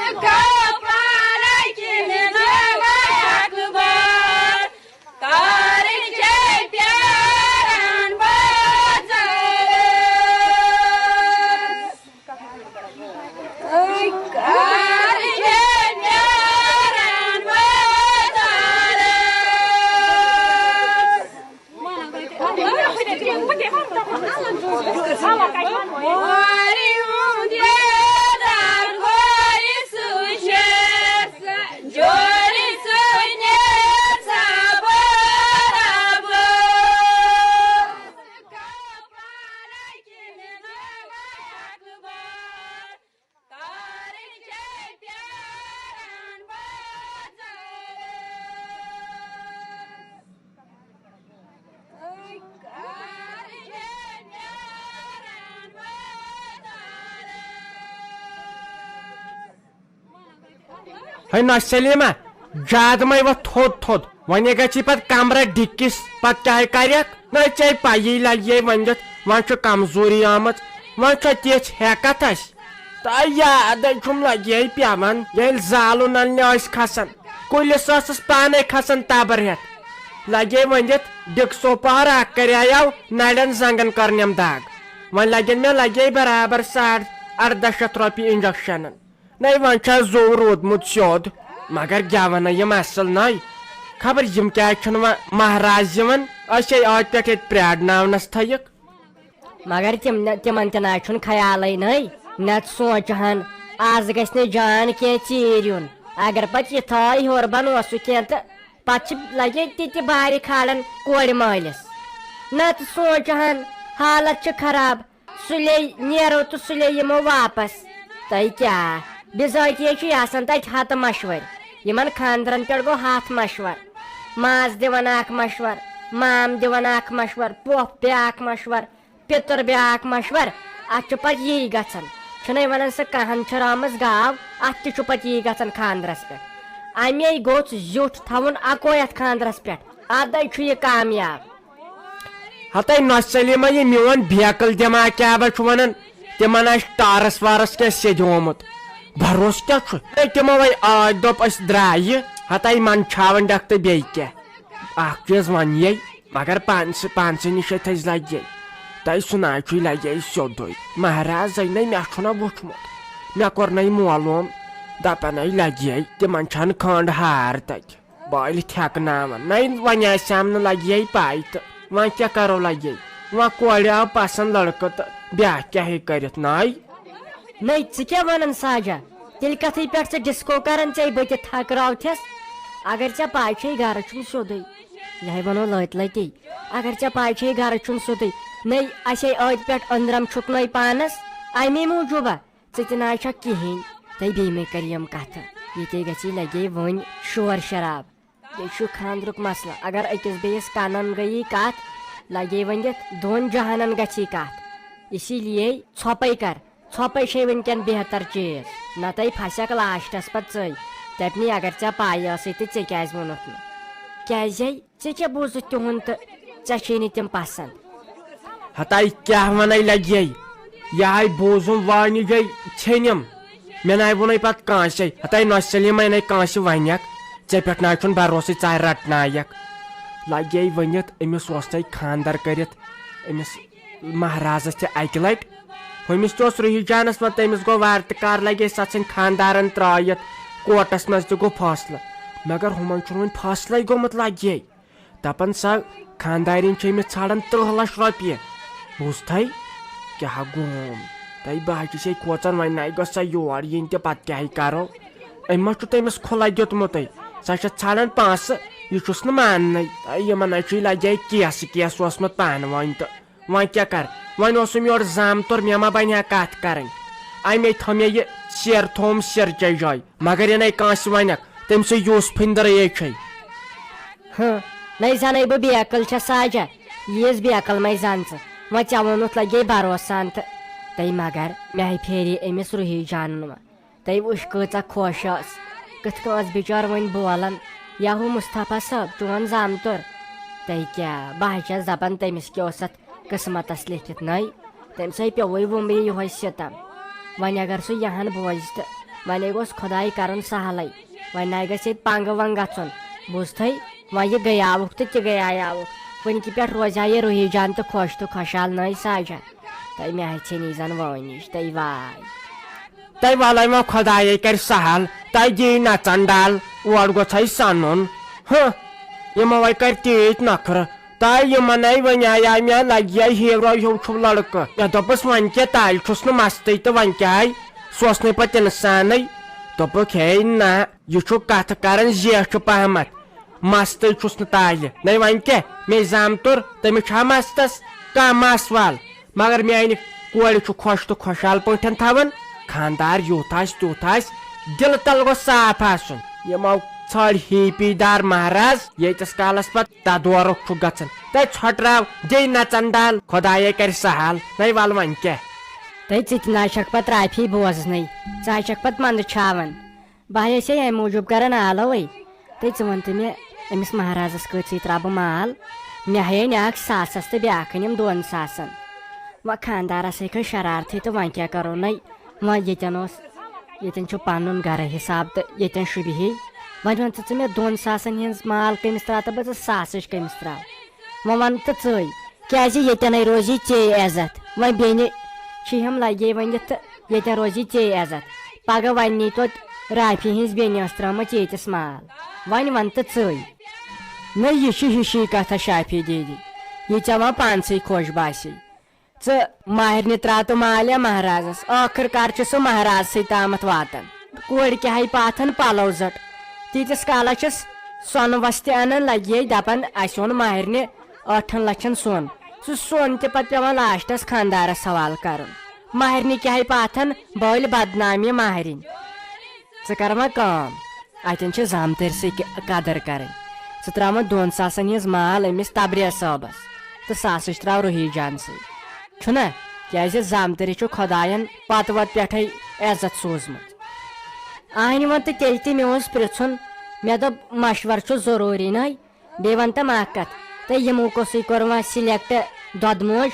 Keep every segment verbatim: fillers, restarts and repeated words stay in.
کفارہ کِنہٕ دۄہ اکبر، کر چھے پیاران بازارس؟ کر چھے پیاران بازارس؟ ہے نہ سلیمہ، زیادٕ مَے وۄتھ تھوٚد تھوٚد۔ وۄنۍ گژھی پتہٕ کمرہ ڈِکِس، پتہٕ کیٛاہ کرکھ؟ نہ ژےٚ پَیی لگہِ ونِتھ، وۄنۍ چھُ کمزوری آمٕژ، وۄنۍ چھا تِژھ ہٮ۪کتھ اَسہِ؟ تہٕ یادے چھُم لگہِ پیوان، ییٚلہِ زالُن اننہِ ٲسۍ کھسان، کُلِس ٲسٕس پانے کھسان تبر ہٮ۪تھ۔ لگے ؤنِتھ، ڈِکسو پہر اکھ کریاو نرٮ۪ن زنگن کٔرنٮ۪م دگ۔ وۄنۍ لگن مےٚ لگے برابر ساڑ اردہ شیتھ رۄپیہِ انجکشنن۔ نَے وۄنۍ چھا زوٚو روٗدمُت سیوٚد، مگر گٮ۪وَن یِم اَصٕل نَے۔ خبر یِم کیٛازِ چھِنہٕ وۄنۍ مہراز یِوان، أسۍ ہے ٲدۍ پٮ۪ٹھ ییٚتہِ پرٛارناونَس تھٲیِکھ۔ مگر تِم نہ، تِمن تہِ نہ چھُنہٕ خیالٕے نَے۔ نَتہٕ سونٛچہٕ ہن، از گژھِ نہٕ جان کینٛہہ ژیٖرۍ یُن۔ اگر پتہٕ یہِ تھاے ہیوٚر بۄن اوسُکھ کینٛہہ تہٕ پتہٕ چھِ لگے تہِ تہِ بارِ کھالان کورِ مٲلِس۔ نَتہٕ سونٛچہٕ ہن، حالت چھِ خراب۔ سُلے نیرو تہٕ سُلے یِمو واپس۔ تۄہہِ کیٛاہ؟ بِذٲتی چھُے آسان تَتہِ ہَتہٕ مَشوَرٕ۔ یِمَن خانٛدرَن پٮ۪ٹھ گوٚو ہَتھ مَشوَرٕ۔ ماس دِوان اَکھ مَشوَرٕ، مام دِوان اَکھ مَشوَرٕ، پۄپھ بیٛاکھ مَشوَرٕ، پِتُر بیٛاکھ مَشوَرٕ۔ اَتھ چھُ پَتہٕ یی گژھان۔ چھُنَے وَنان سۄ کَہَن چھِ رٲومٕژ گاو، اَتھ تہِ چھُ پَتہٕ یی گژھان خانٛدرَس پٮ۪ٹھ۔ اَمے گوٚژھ زیُٹھ تھاوُن اَکوے اَتھ خانٛدرَس پٮ۪ٹھ۔ اَدَے چھُ یہِ کامیاب۔ ہتے نۄشہِ سلیمہ، یہِ میون بیکل دٮ۪ماغ کیٛاہ با چھُ ونان؟ تِمن آسہِ ٹارس وارس کینٛہہ سیٚدیومُت۔ بھروسہٕ کیٛاہ چھُ؟ ہے، تِمو وے ٲدۍ دوٚپ أسۍ درٛایہِ، ہتے منٛدچھاوان ڈکھ تہٕ بیٚیہِ کیٛاہ؟ اکھ چیٖز ونہٕ یے، مگر پانسٕے، پانسٕے نِش ہے تھٔزۍ لگہِ یے۔ تۄہہِ سُہ ناے چھُے لگہِ یے سیوٚدُے۔ مہرازے نے مےٚ چھُنہ وُچھمُت، مےٚ کوٚر نے معلوم، دپان ہے لگہِ یے، تِمن چھنہٕ کھنٛڈ ہار تتہِ۔ بٲلۍ تھٮ۪کناوان۔ نَے وۄنۍ آسہِ ہم نہٕ لگہِ ہے پَے تہٕ وۄنۍ کیٛاہ کرو لگہِ ہے؟ وۄنۍ کورِ آو پسنٛد لڑکہٕ تہٕ بیٛاکھ کیٛاہ ہیٚکہِ کٔرِتھ نَے؟ نَے ژٕ کیٛاہ وَنان ساجا؟ تیٚلہِ کَتھٕے پٮ۪ٹھ ژٕ ڈِسکو کران ژےٚ بہٕ تہِ تھکراوتھس؟ اگر ژےٚ پَے چھے گرٕ چھُنہٕ سیوٚدُے، یِہوٚے وَنو لٲتۍ لٲتی۔ اگر ژےٚ پَے چھے گرٕ چھُنہٕ سیوٚدُے، نَے اَسے ٲدۍ پٮ۪ٹھ أنٛدرم چھُکھ نَے پانس، اَمی موٗجوٗبہ۔ ژٕ تہِ نہ چھکھ کِہینۍ۔ تہٕ بیٚیہِ مے کر یِم کتھٕ۔ ییٚتے گژھی لگے وۄنۍ شور شراب۔ بیٚیہِ چھُ خاندرُک مسلہٕ۔ اگر أکِس بیٚیِس کنن گٔیی کتھ، لگے ؤنِتھ دۄن جہانن گژھی کتھ۔ اسی لیے ژھۄپے کر۔ ژھۄپے چھے وٕنکٮ۪ن بہتر چیٖز۔ نتہٕ پھسکھ لاسٹس پتہٕ ژٕے۔ دپنی اگر ژےٚ پاے ٲسٕے تہٕ ژےٚ کیازِ ووٚنُتھ نہٕ؟ کیازے؟ ژےٚ کیٛاہ بوٗزُتھ تِہُنٛد تہٕ ژےٚ چھے نہٕ تِم پسنٛد؟ ہتاے کیٛاہ ونے لگے؟ یہے بوٗزُم وانہِ گٔے ژھیٚنِم۔ مےٚ ناے ووٚنے پتہٕ کٲنٛسے۔ ہتاے نۄشہِ سلیمہ نے کٲنٛسہِ ونکھ، ژےٚ پٮ۪ٹھ ناے چھُنہٕ بھروسٕے، ژاے رٹنایکھ۔ لگے ؤنِتھ أمِس اوس نے خاندر کٔرِتھ أمِس مہرازس تہِ اکہِ لٹہِ۔ ہُمِس تہِ اوس رُہی جانس وۄنۍ، تٔمِس گوٚو وارٕ تہٕ کار لگے سژھٕنۍ خاندارن ترٲیِتھ۔ کورٹس منٛز تہِ گوٚو فٲصلہٕ، مگر ہُمن چھُنہٕ وُنہِ فٲصلے گوٚمُت لگے۔ دپان سۄ خاندارِنۍ چھِ أمِس ژھانڈان ترٕٛہ لچھ رۄپیہِ۔ بوٗزتھے؟ کیٛاہ گوم؟ تۄہہِ بہٕ ہا چھُس ہے کھوژان، وۄنۍ نَے گٔژھ سۄ یور یِنۍ تہِ پتہٕ کیٛاہ ہے کرو؟ أمۍ ما چھُ تٔمِس کھُلے دیُتمُتٕے؟ سۄ چھےٚ ژھانڈان پونٛسہٕ، یہِ چھُس نہٕ ماننٕے۔ تۄہہِ یِمن ہے چھُے لگے کیسہٕ کیس اوسمُت پانہٕ وٲنۍ تہٕ۔ وۄنۍ کیٛاہ کر؟ وۄنۍ اوسُم یورٕ زامتُر، مےٚ ما بنہِ ہا کتھ کرٕنۍ؟ امے تھوٚو مےٚ یہِ سیر تھوٚوُم سِرچے جایہِ۔ مگر یہِ نے کٲنٛسہِ ونکھ، تٔمۍ سٕے یوٗسفٕنۍ دٔرے چھے۔ ہہ، نے زنے بہٕ بیکل چھس ساجہ، ییٖژ بیکل مے زن ژٕ۔ وۄنۍ ژےٚ ووٚنُتھ لگے بھروسہٕ سان تہٕ تٔمۍ مگر مےٚ ہے پھیرے أمِس رُہی جانن وۄنۍ۔ تٔمۍ وٕچھ کۭژاہ خۄش ٲس، کِتھ کٔنۍ ٲس بِچٲر وۄنۍ بولان۔ یا ہُہ مصطفیٰ صٲب، چون زامتُر۔ تٔمۍ کیٛاہ، بہٕ ہا چھَس دَپان تٔمِس کیٛاہ اوس اَتھ قٕسمَتَس لیٚکھِتھ نَے؟ تٔمِس ہے پیوٚوُے وُمبرِ یِہوٚے سِتَم۔ وۄنۍ اگر سُہ یِہَن بوزِ تہٕ وۄنۍ گوٚژھ خۄداے کرُن سہلٕے۔ وۄنۍ نَے گژھِ ییٚتہِ پنٛگہٕ ونٛگہٕ گژھُن۔ بوٗزتھٕے؟ وۄنۍ یہِ گٔیاوُکھ تہٕ تہِ گٔیاوُکھ۔ وٕنہِ کہِ پٮ۪ٹھ روزِ ہا یہِ روحی جان تہٕ خۄش تہٕ خۄشحال نٔے ساجان۔ تہٕ مےٚ ہَے ژھیٚنی زَن وٲنِج تہٕ واے۔ تہٕ وَلَے وۄنۍ خۄدایے کَرِ سہل، تہٕ دِیہِ نَژَن ڈَل، اورٕ گوٚژھ ہے سَنُن۔ ہہ، یِمو ہے کَرِ تیٖتۍ نَکھرٕ۔ تہٕ یِمَن ہے وۄنۍ آیہِ مےٚ لَگہِ ہے ہیٖرو ہیوٗ چھُو لٔڑکہٕ۔ مےٚ دوٚپُس، وۄنۍ کیٛاہ، تالہِ چھُس نہٕ مَستٕے تہٕ وۄنۍ کیٛاہ ہے؟ سُہ اوس نَے پَتہٕ اِنسانٕے۔ دوٚپُکھ، ہے نہ، یہِ چھُ کَتھٕ کَران زیچھِ پَہمَتھ۔ مَستٕے چھُس نہٕ تالہِ۔ نَے وۄنۍ کیٛاہ؟ مے زامتُر، تٔمِس چھا مَستَس کانٛہہ مَس وَل؟ مگر میٛانہِ کورِ چھُ خۄش تہٕ خۄشحال پٲٹھۍ تھاوان۔ خانٛدار یُتھ آسہِ، تیُتھ آسہِ، دِلہٕ تَل گوٚژھ صاف آسُن۔ یِمو ژھٲنٛڈۍ ہیٖپی دار مہراز، ییٖتِس کالَس پَتہٕ تَتھ دورُک چھُ گژھان۔ تَے ژھۄٹراو، دے نَژَن ڈَل، خۄدایے کَرِ سہل۔ نَے وَل وۄنۍ کیٛاہ؟ تَے ژٕ تہِ نہ چھَکھ پَتہٕ رافی بوزنٕے، ژٕ ہا چھَکھ پَتہٕ مَنٛدٕ چھاوان۔ بہٕ ہا ٲسے اَمہِ موٗجوٗب کران آلوٕے۔ تہٕ ژٕ وَن تہٕ مےٚ، أمِس مہرازَس کۭژٕے ترٛاوٕ بہٕ مال؟ مےٚ ہیٚیَن اَکھ ساسَس تہٕ بیٛاکھ أنِم دۄن ساسَن۔ وۄنۍ خانٛدارَس ہیٚکہِ ہے شرارتھٕے تہٕ وۄنۍ کیٛاہ کَرو نَے؟ وۄنۍ ییٚتٮ۪ن اوس، ییٚتٮ۪ن چھُ پَنُن گَرٕ حِساب تہٕ ییٚتٮ۪ن شوٗبہِ ہے۔ وۄنۍ وَن ژٕ، ژٕ مےٚ دۄن ساسَن ہِنٛز مال کٔمِس ترٛاوٕ تہٕ بہٕ ژٕ ساسٕچ کٔمِس ترٛاوٕ؟ وۄنۍ وَن تہٕ ژٕے، کیٛازِ ییٚتٮ۪نَے روزی ژے عزت۔ وۄنۍ بیٚنہِ چھِ ہم لگے ؤنِتھ تہٕ ییٚتٮ۪ن روزی ژے عزت۔ پگاہ وَنہِ توتہِ رافی ہٕنٛز بیٚنہِ ٲس ترٛٲومٕژ ییٚتِس مال۔ وۄنۍ وَن تہٕ ژٕے۔ نہ، یہِ چھِ ہِشی کَتھا شافی دیدی، یہِ ژےٚ وۄنۍ پانسٕے خۄش باسی۔ ژٕ ماہرنہِ ترٛاو تہٕ مالیا مہرازس، ٲخٕر کار چھُ سُہ مہرازسٕے تامَتھ واتان۔ کورِ کیٛاہ ہَے پاتھن پَلو زٔٹ، تیٖتِس کالس چھِس سۄنہٕ وستہِ اَنان، لگے دَپان اَسہِ اوٚن ماہرنہِ ٲٹھن لَچھن سۄن۔ سُہ سۄن تہِ پَتہٕ پٮ۪وان لاسٹس خانٛدارس حوالہٕ کَرُن۔ ماہرنہِ کیٛاہ ہَے پاتھن بٔلۍ بدنامی ماہرِنۍ۔ ژٕ کر وۄنۍ کٲم، اَتٮ۪ن چھِ زامتٕرۍ سٕے قدٕر کرٕنۍ۔ ژٕ ترٛاو وۄنۍ دۄن ساسن ہٕنٛز مال أمِس تبریز صٲبس تہٕ ساسٕچ ترٛاو روحی جانسٕے۔ چھُنہ؟ کیٛازِ زامتٕرِس چھُ خۄداین پتہٕ وتہٕ پٮ۪ٹھے عزت سوٗزمُت۔ اہنہِ وۄنۍ تہٕ تیٚلہِ تہِ مےٚ اوس پرٛژھُن، مےٚ دوٚپ مشورٕ چھُ ضروٗری نَے۔ بیٚیہِ وَن تہٕ مےٚ اَکھ کَتھ، تہٕ یِمو کۄسُے کوٚر وۄنۍ select دۄدٕ موج؟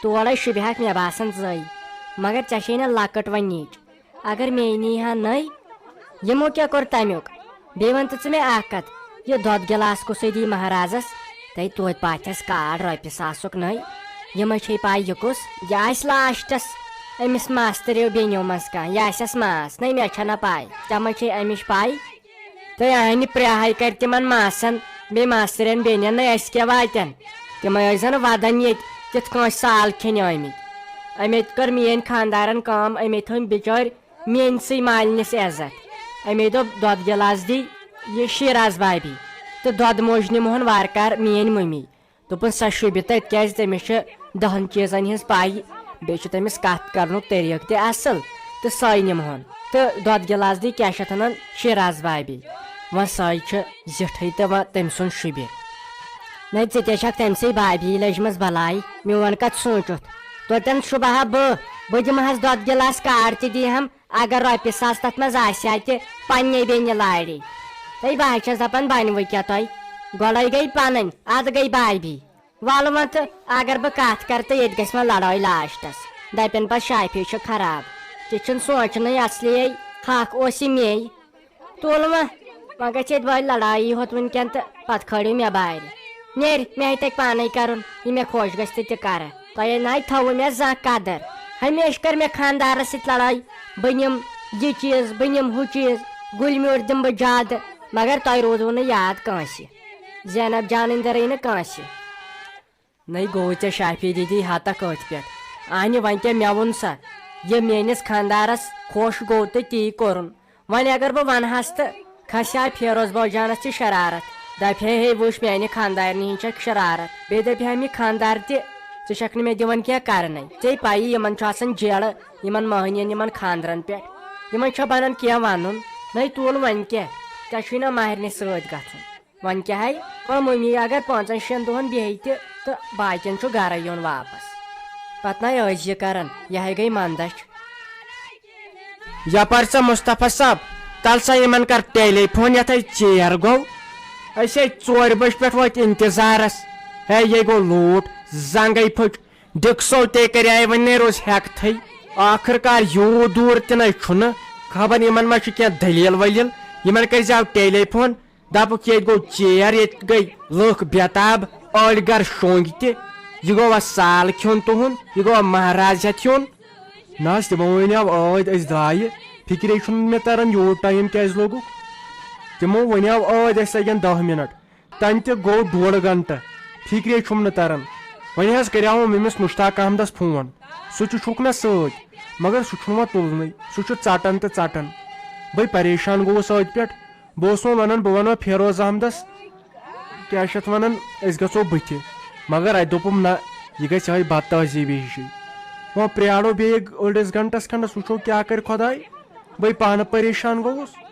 تورے شوٗبہِ ہاکھ مےٚ باسان زٔے۔ مگر ژےٚ چھے نہ لۄکٕٹ وۄنۍ نیٚچ۔ اگر مے نی ہا نٔے، یِمو کیٛاہ کوٚر تَمیُک؟ بیٚیہِ وَن تہٕ ژٕ مےٚ اَکھ کَتھ، یہِ دۄدٕ گِلاس کُسٕے دی مہرازَس؟ تَے توتہِ پاتھٮ۪س کاڈ رۄپیہِ ساسُک نٔے۔ یِمَے چھے پَے یہِ کُس؟ یہِ آسہِ لاسٹَس أمِس ماستٕرِیو بیٚنیو منٛز کانٛہہ، یہِ آسٮ۪س ماس۔ نَے مےٚ چھَنہ پَے، ژےٚ ما چھے اَمِچ پَے؟ تہٕ اہنہِ پرٛاہے کرِ تِمن ماسن، بیٚیہِ ماستٕرٮ۪ن بیٚنٮ۪ن نَے اَسہِ کیٛاہ واتن؟ تِمے ٲسۍ زن ودان ییٚتہِ کِتھ کٲنٛسہِ سال کھیٚنۍ ٲمٕتۍ۔ أمۍ اَتہِ کٔر میٲنۍ خانٛدارن کٲم، أمۍ اَتہِ تھٲوۍ بِچٲرۍ میٲنۍ سٕے مالِنِس عزت۔ أمۍ دوٚپ، "دۄدٕ گِلاس دی یہِ شیراز بابی تہٕ دۄدٕ موج نِمہون وارٕ کارٕ میٲنۍ مٔمی۔" دوٚپُن، "سۄ شوٗبہِ تَتہِ، کیٛازِ تٔمِس چھِ دَہَن چیٖزَن ہٕنٛز پَے، بیٚیہِ چھُ تٔمِس کَتھ کَرنُک طریٖقہٕ تہِ اَصٕل، تہٕ سۄے نِمہون۔" تہٕ دۄدٕ گِلاس دی کیٛاہ چھِ اَتھ وَنان، شیراز بابی۔ وۄنۍ سۄے چھِ زِٹھٕے تہٕ وۄنۍ تٔمۍ سُنٛد شوٗبہِ۔ نَے ژٕ تہِ چھَکھ تٔمۍ سٕے بابی لٔجمٕژ بَلاے، میون کَتھ سوٗنٛچُتھ؟ توتٮ۪ن شوٗبہٕ ہا بہٕ، بہٕ دِمہٕ ہَس دۄدٕ گِلاس کاڈ تہِ دی ہَم، اگر رۄپیہِ ساس تَتھ منٛز آسہِ ہا تہِ، پنٛنے بیٚنہِ لارِ۔ تہٕ بہٕ حظ چھَس دَپان، بَنہِ وۄنۍ کیٛاہ تۄہہِ؟ گۄڈَے گٔے پَنٕنۍ، اَدٕ گٔے بابی۔ وَلہٕ وۄنۍ تہٕ، اگر بہٕ کَتھ کَرٕ تہٕ ییٚتہِ گژھِ وۄنۍ لڑٲے لاسٹَس۔ دَپن پَتہٕ، شافی چھُ خراب۔ تہِ چھُنہٕ سونٛچنُے، اَصلیے حق اوس یہِ مے۔ تُل وۄنۍ، وۄنۍ گژھِ ییٚتہِ وۄنۍ لڑایی ہوت وٕنکٮ۪ن تہٕ پَتہٕ کھٲلِو مےٚ بارِ۔ نیرِ، مےٚ ہے تَگہِ پانَے کَرُن، یہِ مےٚ خۄش گژھِ تہٕ تہِ کَرٕ۔ تۄہہِ ہے نَے تھٲوٕ مےٚ زانٛہہ قدر۔ ہمیشہِ کٔر مےٚ خانٛدارَس سۭتۍ لڑٲے، بہٕ نِم یہِ چیٖز، بہٕ نِم ہُہ چیٖز، گُلۍ میوٗٹھ دِمہٕ بہٕ زیادٕ، مگر تۄہہِ روٗدوٕ نہٕ یاد کٲنٛسہِ۔ زینب جانٕنۍ دٔرٕے نہٕ کٲنٛسہِ۔ نَے گوٚو ژےٚ شافی دیدی ہتہ کٲتۍ پٮ۪ٹھ۔ اہنہِ وۄنۍ کیٛاہ مےٚ ووٚن سا، یہِ میٲنِس خانٛدارس خۄش گوٚو تہٕ تی کوٚرُن۔ وۄنۍ اگر بہٕ ونہس تہٕ کھسہِ ہا فیروز بٲجانس تہِ شرارت، دپہِ ہے، "ہے وٕچھ میانہِ خانٛدارنہِ ہِنٛز چھکھ شرارت۔" بیٚیہِ دپہِ ہا مےٚ خانٛدار تہِ، "ژٕ چھکھ نہٕ مےٚ دِوان کینٛہہ کرنے۔ ژےٚ پَیی یِمن چھُ آسان جیڑٕ یِمن مٔہنِین یِمن خانٛدرن پٮ۪ٹھ۔ یِمن چھا بنان کینٛہہ ونُن؟" نَے تُل وۄنۍ کیٛاہ، ژےٚ چھُے نہ ماہرنہِ سۭتۍ گژھُن۔ وۄنۍ کیٛاہ ہے؟ وۄنۍ مٔمی اگر پانٛژن شٮ۪ن دۄہن بیٚہہِ تہِ تہٕ باقین چھُ گرے یُن واپس۔ پتہٕ نَے ٲسۍ یہِ کران، یہِ ہے گٔے مندچھ۔ یپٲرۍ سا مصطفیٰ صٲب، تل سا یِمن کر ٹیلی فون، یتھ ہے ژیر گوٚو۔ أسۍ ہے ژورِ بجہِ پٮ۪ٹھ وٲتۍ انتظارس۔ ہے، یے گوٚو لوٗٹ، زنگے پھٔٹ۔ ڈِکسو تے کریایہِ وۄنۍ نے روز ہٮ۪کتھٕے۔ ٲخٕر کار یوٗت دوٗر تہِ نَے چھُنہٕ۔ خبر یِمن ما چھُ کینٛہہ دٔلیٖل ؤلیٖل۔ یِمن کٔرۍ زیو ٹیلی فون، دَپُکھ، ییٚتہِ گوٚو ژیر، ییٚتہِ گٔے لُکھ بےٚ تاب، أڑۍ گرٕ شۄنٛگۍ تہِ۔ یہِ گوٚوا سال کھیوٚن تُہُنٛد، یہِ گوٚوا مہراز ہٮ۪تھ ہیوٚن؟ نہ حظ، تِمو ؤنیو ٲدۍ أسۍ درٛایہِ، فِکرے چھُنہٕ مےٚ تران یوٗت ٹایم کیٛازِ لوٚگُکھ۔ تِمو ؤنیو ٲدۍ اَسہِ لَگن دَہ مِنٹ، تَنہٕ تہِ گوٚو ڈۄڈ گھنٹہٕ، فِکرے چھُم نہٕ تران۔ وۄنۍ حظ کریاوُم أمِس مُشتاق احمدس فون، سُہ تہِ چھُکھ نہ سۭتۍ، مگر سُہ چھُنہٕ وۄنۍ تُلنٕے، سُہ چھُ ژٹان تہٕ ژٹان۔ بٔے پریشان گوٚوُس أتھۍ پٮ۪ٹھ۔ بہٕ اوسُس وۄنۍ ونان، بہٕ ونہٕ وۄنۍ فیروز احمدس، کیٛاہ چھِ اتھ ونان، أسۍ گژھو بٕتھِ۔ مگر اتہِ دوٚپُم، نہ، یہِ گژھِ یہے بد تہذیٖبی ہِشی۔ وۄنۍ پرٛارو بیٚیہِ أڑِس گھنٹس کھنڈس، وٕچھو کیٛاہ کرِ خۄداے۔ بٔے پانہٕ پریشان گوٚوُس۔